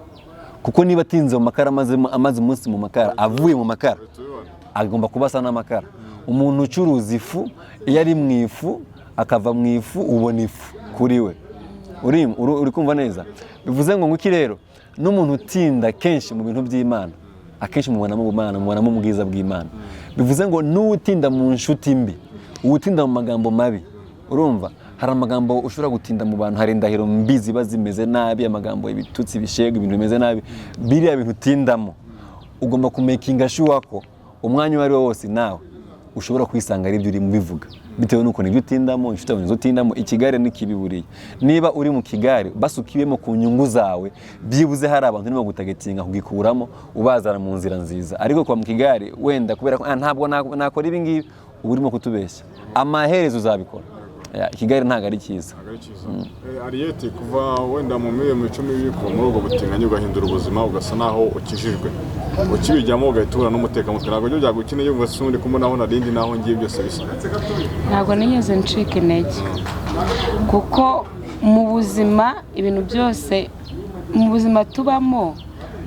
kuko niba atinze mu makara, amaze umunsi mu makara, avuye mu makara Tubibona. agomba kuba asa n'amakara. Umuntu ucuruza ifu, iyo ari mu ifu akava mu ifu, ubona ifu kuri we. Uri kumva neza? Bivuze ngo nguki rero, n'umuntu utinda kenshi mu bintu by'Imana, akenshi mubonamo ubumana, mubonamo ubwiza bw'Imana. Bivuze ngo n'utinda mu nshuti mbi, utinda mu magambo mabi. Urumva, hari amagambo ushobora gutinda mu bantu, hari indahiro mbi ziba zimeze nabi, amagambo, ibitutsi, ibishego, ibintu bimeze nabi. Biriya bintu utindamo, ugomba kumakinga sure ko umwanya uwo ari wo wose nawe ushobora kwisanga ari ibyo urimo ubivuga, bitewe n'uko nibyo utindamo, inshuti yawe nizo utindamo. Ikigare ni kibi buriya. Niba uri mu kigare, basukiyemo ku nyungu zawe, byibuze hari abantu urimo gutargetinga kugikuramo, ubazana mu nzira nziza. Ariko kuba mu kigare wenda kubera ko ntabwo nakora ibi ngibi. Uba urimo kutubeshya, amaherezo uzabikora. Yeah, ikigare ntabwo ari cyiza. Ntabwo ari cyiza. Ariyeti, kuva wenda mu 100,000 kuva muri ubwo butinganyi, ugahindura ubuzima, ugasa naho ukijijwe, ukibijyamo ugahita uhura n'umutekamutwe, ntabwo byo byaguca intege ngo ese ubundi kumwe naho narindi naho ngiye byose bisa? Ntabwo nigeze ncika intege, kuko mu buzima ibintu byose, mu buzima tubamo,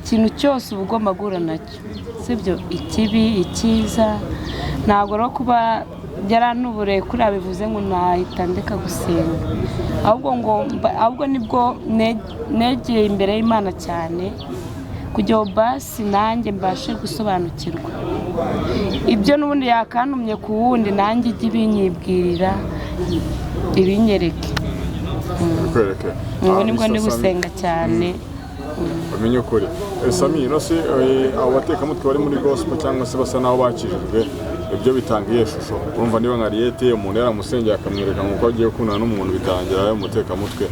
ikintu cyose uba ugomba guhura nacyo, sibyo? Ikibi, icyiza. Ntabwo rero kuba byaranuburiye kuriya bivuze ngo nahita ndeka gusenga, ahubwo ngo ahubwo nibwo negeye imbere y'Imana cyane kugira ngo basi nanjye mbashe gusobanukirwa ibyo n'ubundi yakantumye ku wundi, nanjye ijye ibinyibwirira, ibinyereke. Bikwereke. Ubu Ah, nibwo Mr. ndi Sami, gusenga cyane. Bamenye ukuri. Sami, no se abo batekamutwe bari muri gospel cyangwa se basa naho bakijijwe, ibyo bitanga iyihe shusho? Urumva niba nka Ariyete umuntu yaramusengeye akamwereka ngo uko agiye gukundana n'umuntu bikarangira ari umutekamutwe,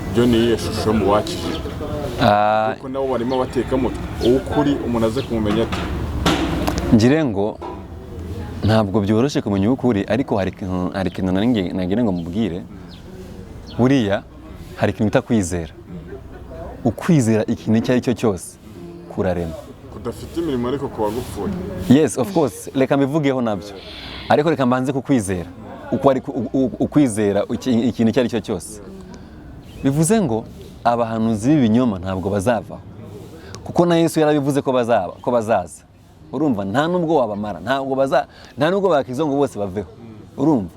ibyo ni iyihe shusho mu bakijijwe? Kuko nabo barimo abatekamutwe, uw'ukuri umuntu aze kumumenya ati? Ngire ngo ntabwo byoroshye kumenya ukuri, ariko hari ikintu nari nagira ngo mubwire. Buriya hari ikintu bita kwizera. Ukwizera ikintu icyo ari cyo cyose kurarema. Kudafite imirimo ariko kuba gupfuye. Yes, of course, reka mbivugeho nabyo, ariko reka mbanze kukwizera uko ari ukwizera ikintu icyo ari cyo cyose. Bivuze ngo abahanuzi b'ibinyoma ntabwo bazavaho, kuko na Yesu yarabivuze ko bazaba, ko bazaza. Urumva, nta nubwo wabamara, ntabwo baza, nta nubwo bakiza ngo bose baveho. Urumva,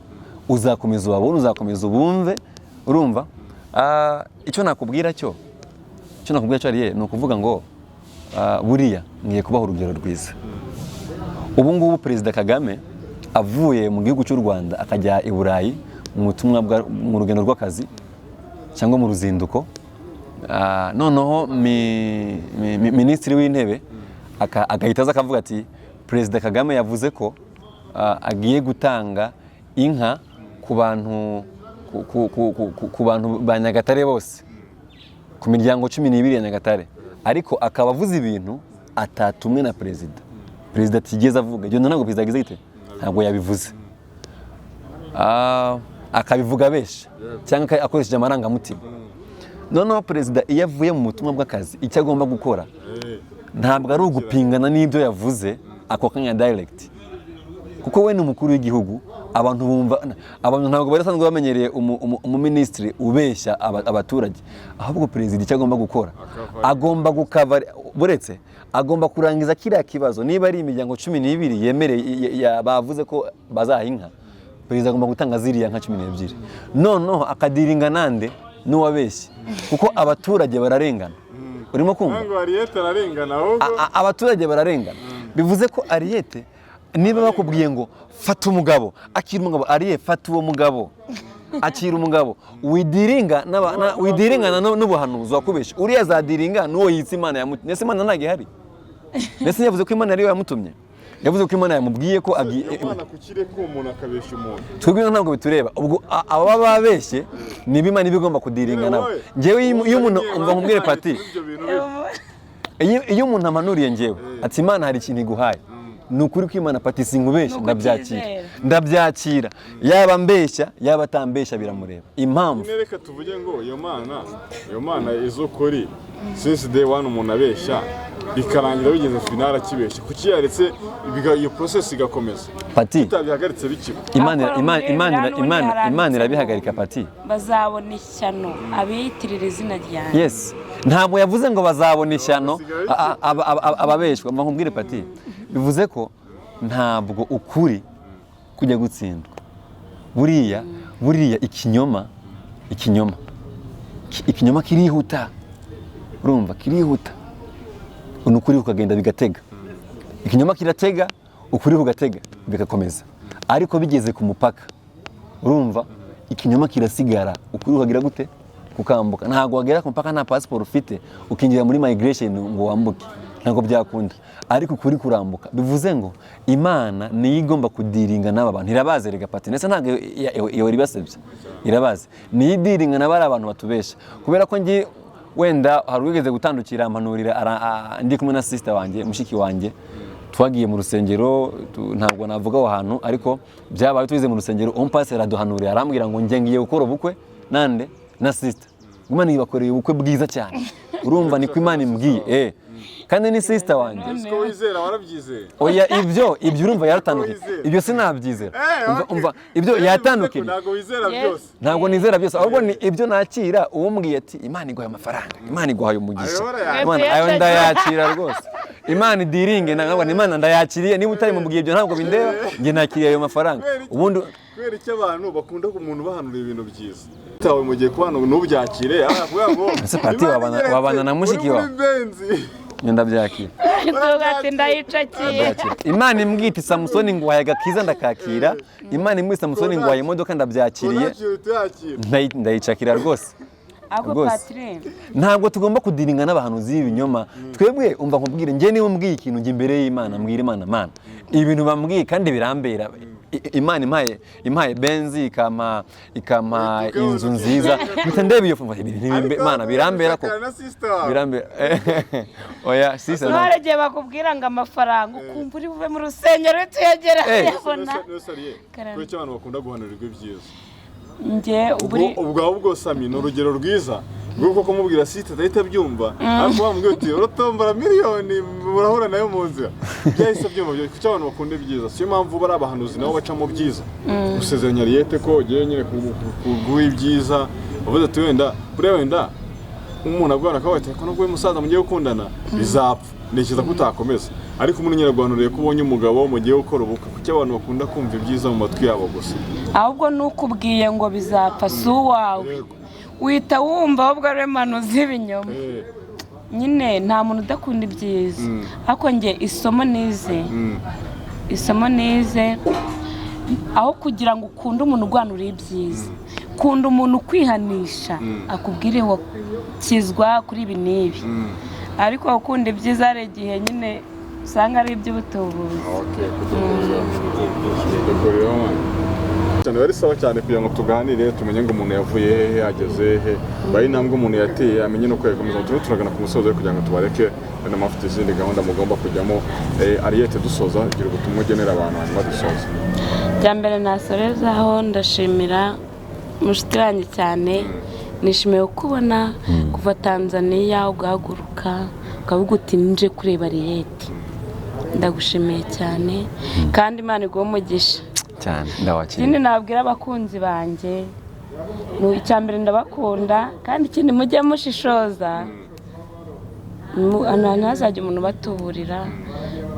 uzakomeza ubabone, uzakomeza ubumve. Urumva, icyo nakubwira cyo ariye ni ukuvuga ngo buriya ngiye kubaha urugero rwiza. Ubu ngubu Perezida Kagame avuye mu gihugu cy'u Rwanda akajya i Burayi mu butumwa mu rugendo rw'akazi cyangwa mu ruzinduko, noneho minisitiri w'intebe agahita aza akavuga ati: "Perezida Kagame yavuze ko agiye gutanga inka ku bantu ku bantu ba Nyagatare bose, ku miryango 12 ya Nyagatare," ariko akaba avuze ibintu atatumwe na perezida, perezida atigeze avuga ibyo. Ntabwo perezida agize gite, ntabwo yabivuze. Akabivuga abesha cyangwa akoresheje amarangamutima. Noneho perezida iyo avuye mu butumwa bw'akazi, icyo agomba gukora ntabwo ari ugupingana n'ibyo yavuze ako kanya direct, kuko we ni umukuru w'igihugu. Abantu bumva, abantu ntabwo bari basanzwe bamenyereye umuminisitiri ubeshya abaturage. Ahubwo perezida icyo agomba gukora, agomba gukava, buretse agomba kurangiza kiriya kibazo. Niba ari imiryango 12 yemereye bavuze ko bazaha inka, perezida agomba gutanga ziriya nka 12, noneho akadealinga nande? N'uwabeshye, kuko abaturage bararengana. Urimo kumva? Ntabwo Ariyete ararengana ahubwo. Abaturage bararengana. Bivuze ko Ariyete, niba bakubwiye ngo fata umugabo, akira umugabo. Ariye, fata uwo mugabo, akira umugabo. Widealinga widealingana n'ubuhanuzi wakubesha. Uriya azadealinga n'uwo yitsa Imana yamutumye. Ndetse Imana ntabwo ihari. Ndetse yavuze ko Imana ariyo yamutumye, yavuze ko Imana yamubwiye ko agiye. Iyo Mana kukireka uwo muntu akabeshya umuntu? Twebwe ntabwo bitureba. Ubwo ababa babeshye niba Imana iba igomba kudealinga nabo. Njyewe iyo umuntu, umva nkubwire Pati, Ibyo bintu iyo umuntu amanuriye njyewe ati: "Imana hari ikintu iguhaye," ni ukuri ko Imana, Pati, sinkubeshya, Ni ndabyakira. ukubyizera. Ndabyakira, yaba mbeshya, yaba atambeshya, biramureba. Impamvu Nyine reka tuvuge ngo iyo Mana izi ukuri since day one. Umuntu abeshya bikarangira bigeze finale akibeshya, kuki yaretse iyo process igakomeza? Pati, Tutabihagaritse bikiba. Imana Akora Imana muri Imana Bibiliya Imana n'ubundi Imana haranditse irabihagarika ngo Pati. Bazabona ishyano abiyitirira izina ryanjye. Yes, ntabwo yavuze ngo bazabona ishyano ababeshwa. Mva nkubwire Pati, bivuze ko ntabwo ukuri kujya gutsindwa. Buriya ikinyoma kirihuta. Urumva, kirihuta. Ni ukuri kukagenda bigatega, ikinyoma kiratega, ukuri kugatega, bigakomeza. Ariko bigeze ku mupaka, urumva, ikinyoma kirasigara, ukuri kukagira gute? Kukambuka. Ntabwo wagera ku mupaka nta pasiporo ufite, ukinjira muri migration ngo wambuke, ntabwo byakunda. Ariko ukuri kurambuka. Bivuze ngo Imana niyo igomba kudealinga n'aba bantu. Irabazi rega Pati, ndetse ntabwo ihora ibasebya, irabazi. Niyo idealinga n'abari abantu batubesha. Kubera ko ngi wenda hari uwigeze gutandukira ampanurira, ndi kumwe na sister wanjye, mushiki wanjye. Twagiye mu rusengero, ntabwo navuga aho hantu, ariko byabaye tugeze mu rusengero, umupasiteri araduhanurira, arambwira ngo njye ngiye gukora ubukwe nande na sister. Imana ibakoreye ubukwe bwiza cyane. Urumva, niko Imana imbwiye, kandi ni sister wanjye. Ko wizera, warabyizeye? Oya, ibyo urumva yaratandukanye. Wizera. Ibyo sinabyizera. Umva, Okay. umva, ibyo Rero yatandukanye. bivuze ko ntabwo wizera Yes. byose. Ntabwo nizera byose, ahubwo ni ibyo nakira. Uwumbwiye ati Imana iguhaye amafaranga, Imana iguhaye umugisha, Ayo barayakira. Imana ayo ndayakira rwose. Imana idiringe ntabwo Imana ndayakiriye. Niba utari mubwiye, ibyo ntabwo bindeba, njye nakiriye ayo mafaranga. Kubera iki? Ubundi Kubera icyo abantu bakunda umuntu bahanura ibintu byiza tawe mu gihe kubana ntubyakire, kuvuga ngo Ese Pati, Imana igeretse, wabana na mushiki uri wawe? muri Benzi. Njye ndabyakira. Tuvuga ati ndayicakiye. Ndabyakira. Imana imbwiye iti Samusoni nguhaye agakiza, ndakakira. Imana imbwiye Samusoni nguhaye imodoka, ndabyakiriye. Unakira, uhita uyakira. Ndayicakira rwose. Ahubwo Rwose. Patire, Ntabwo tugomba kudiringa n'abahanuzi b'ibinyoma twebwe. Umva nkubwire, njye niba umbwiye ikintu, njye imbere y'Imana mbwira Imana: Mana, ibintu bambwiye kandi birambera. Imana impaye Benzi, ikampa Uhita inzu ukabona. nziza, mpita ndeba iyo mva ibintu Ariko Mana birambera ko ushakana na sister wawe. Birambera. Oya, sister hari igihe bakubwira ngo amafaranga, ukumva uri buve mu rusengero uhita uyagera uyabona. None Karame. kubera icyo abantu bakunda guhanurirwa ibyiza? Njye buri Ubwo ahubwo Sami ni urugero rwiza rw'uko kumubwira site adahita abyumva, ariko wamubwira uti uratombora miliyoni, murahura nayo mu nzira, byahise abyumva. Byo kuki abantu bakunda ibyiza? Siyo mpamvu bari abahanuzi nabo baca mu byiza. Gusezeranya Ariyete ko ugiye nyine kuguha ibyiza, uvuze ati wenda buriya wenda umuntu agwana akavuga ati ko nubwo uyu musaza mugiye gukundana bizapfa, ntekereza ko utakomeza, ariko umuntu nyine aguhanuriye ko ubonye umugabo mugiye gukora ubukwe. Kuki abantu bakunda kumva ibyiza mu matwi yabo gusa? Ahubwo nukubwiye ngo bizapfa si uwawe, uhita wumva ahubwo ari mpanuzi z'ibinyoma. Nyine nta muntu udakunda ibyiza, ariko njye isomo nize, aho kugira ngo ukunde umuntu urwanura ibyiza, kunda umuntu ukwihanisha, akubwire ngo kizwa kuri ibi n'ibi. Ariko gukunda ibyiza hari igihe nyine usanga ari iby'ubutubuzi. Okay, dukuriraho cyane bari sawa cyane kugira ngo tuganire, tumenye ngo umuntu yavuye hehe, ageze hehe, bari intambwe umuntu yateye, amenye n'uko yakomeza. Turimo turagana ku musozo kugira ngo tubareke, wenda mufite izindi gahunda mugomba kujyamo. Ariyete, dusoza, gira ubutumwa ugenera abantu, hanyuma dusoza. Bya mbere nasorezaho, ndashimira mushuti wanjye cyane. Nishimiye kukubona kuva Tanzania, ugahaguruka ukavuga uti nje kureba Ariyete. Ndagushimiye cyane kandi Imana iguhe umugisha. Cyane, Ikindi ndawakiriye. nabwira abakunzi banjye ni icya mbere, ndabakunda, kandi ikindi mujye mushishoza. Ntihazajye umuntu ubatuburira.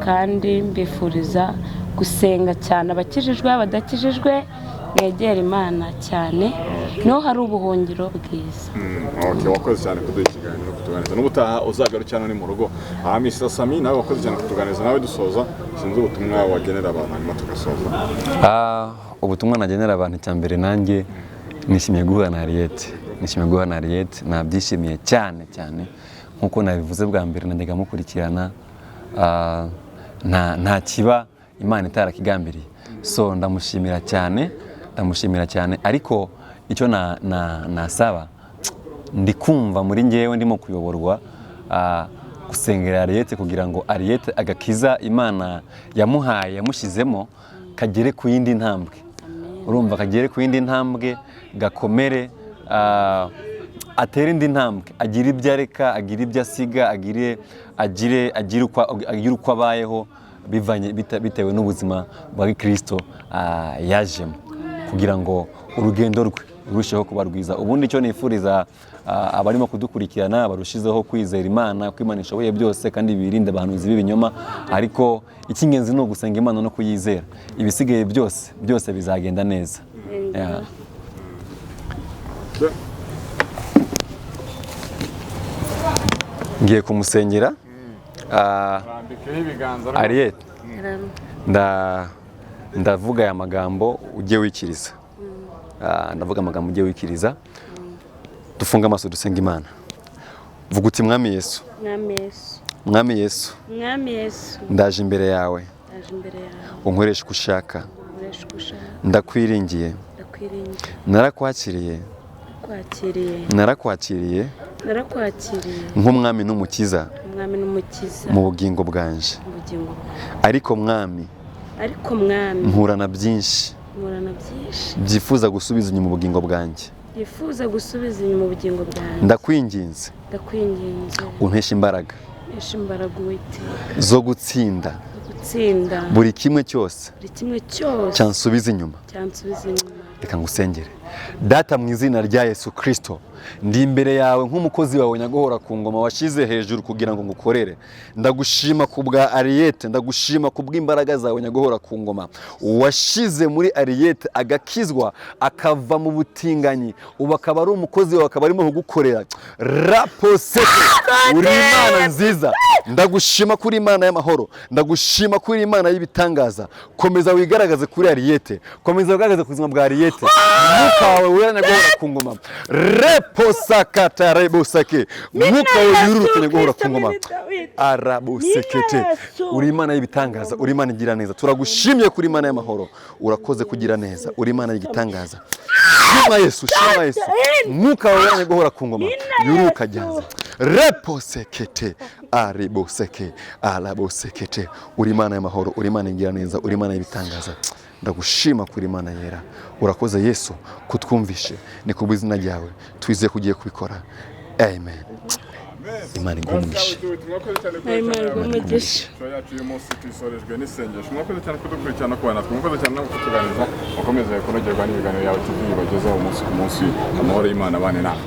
Kandi mbifuriza gusenga cyane, abakijijwe, abadakijijwe, mwegere Imana cyane, niho hari ubuhungiro bwiza. Okay, wakoze cyane kuduha ikiganiro, kutuganiriza. N'ubutaha uzagarukira hano ni mu rugo. Aha Mr Sami, nawe wakoze cyane kutuganiriza. Nawe dusoza, sinzi ubutumwa wagenera abantu, hanyuma tugasoza. Ubutumwa nagenera abantu, icya mbere nanjye nishimiye guhura na Ariyete, nishimiye guhura na Ariyete, nabyishimiye cyane cyane. Nkuko nabivuze bwa mbere, najyaga mukurikirana. Nta kiba Imana itarakigambiriye, so ndamushimira cyane, ndamushimira cyane. Ariko icyo nasaba, ndi kumva muri ngewe ndimo kuyoborwa gusengera Ariyete kugira ngo Ariyete agakiza Imana yamuhaye, yamushyizemo, kagere ku yindi ntambwe. Urumva, kagere ku yindi ntambwe, gakomere, atere indi ntambwe, agire ibyo areka, agire ibyo asiga, agire uko abayeho bivanye bitewe n'ubuzima bwa Kristo yajemo, kugira ngo urugendo rwe rurusheho kuba rwiza. Ubundi icyo nifuriza abarimo kudukurikirana, barushizeho kwizera Imana, ko Imana ishoboye byose, kandi birinde abahanuzi b'ibinyoma. Ariko icy'ingenzi ni ugusenga Imana no kuyizera, ibisigaye byose byose bizagenda neza. Yeah. Okay. Ngiye kumusengera. Rambikeho ibiganza. Ariyete, ndavuga aya magambo ujye wikiriza. Ndavuga amagambo ujye wikiriza. Dufunge amaso, dusenga Imana. Vuga uti: Mwami Yesu, Mwami Yesu, Mwami Yesu, Mwami Yesu, ndaje imbere yawe, ndaje imbere yawe, unkoreshe uko ushaka. Nkoresha uko ushaka. Ndakwiringiye. Ndakwiringiye. Narakwakiriye. Kwakiriye. Narakwakiriye. Narakwakiriye nk'umwami n'umukiza umwami n'umukiza mu bugingo bwanje. Mu bugingo bwawe. Ariko Mwami, Ariko Mwami, mpura na byinshi nkurana byinshi byifuza gusubiza inyuma ubugingo bwanjye. Yifuza gusubiza inyuma ubugingo bwanjye. Ndakwinginze, Ndakwinginze, umpeshe imbaraga mpesha imbaraga, Uwiteka, zo gutsinda gutsinda buri kimwe cyose buri kimwe cyose cyansubiza inyuma. Cyansubiza inyuma. Reka ngusengere. Data, mu izina rya Yesu Kirisito, ndi imbere yawe nk'umukozi wawe nyaguhora ku ngoma washyize hejuru kugira ngo ngukorere. Ndagushima ku bwa Ariyete, ndagushima ku bw'imbaraga zawe nyaguhora ku ngoma washyize muri Ariyete, agakizwa akava mu butinganyi, ubu akaba ari umukozi wawe, akaba arimo kugukorera. Raposete, uri Imana nziza. Ndagushima kuri Imana y'amahoro, ndagushima kuri Imana y'ibitangaza. Komeza wigaragaze kuri Ariyete, komeza wigaragaze ku buzima bwa Ariyete. Mwuka wawe wera nyaguhora ku ngoma, reposakata rebosake, mwuka wawe yururuke nyaguhora ku ngoma, arabosekete. Uri Imana y'ibitangaza, uri Imana igira neza. Turagushimye kuri Imana y'amahoro, urakoze kugira neza, uri Imana y'igitangaza. Shima Yesu, shima Yesu. Mwuka wawe wera nyaguhora ku ngoma yururuka jyanze reposekete ariboseke arabosekete. Uri Imana y'amahoro, uri Imana igira neza, uri Imana y'ibitangaza. Ndagushima kuri Imana yera. Urakoze Yesu kutwumvishe. Ni ku bw'izina ryawe twizeye ko ugiye kubikora. Amen. Imana iguhe umugisha. Mwakoze cyane kuri Imana iguhe umugisha. Show yacu y'uyu munsi tuyisorejwe n'isengesho. Mwakoze cyane kudukurikirana no kubana natwe, mwakoze cyane no kutuganiriza. Mukomeze kunogerwa n'ibiganiro yawe TV bagezaho umunsi ku munsi. Amahoro y'Imana abane nawe.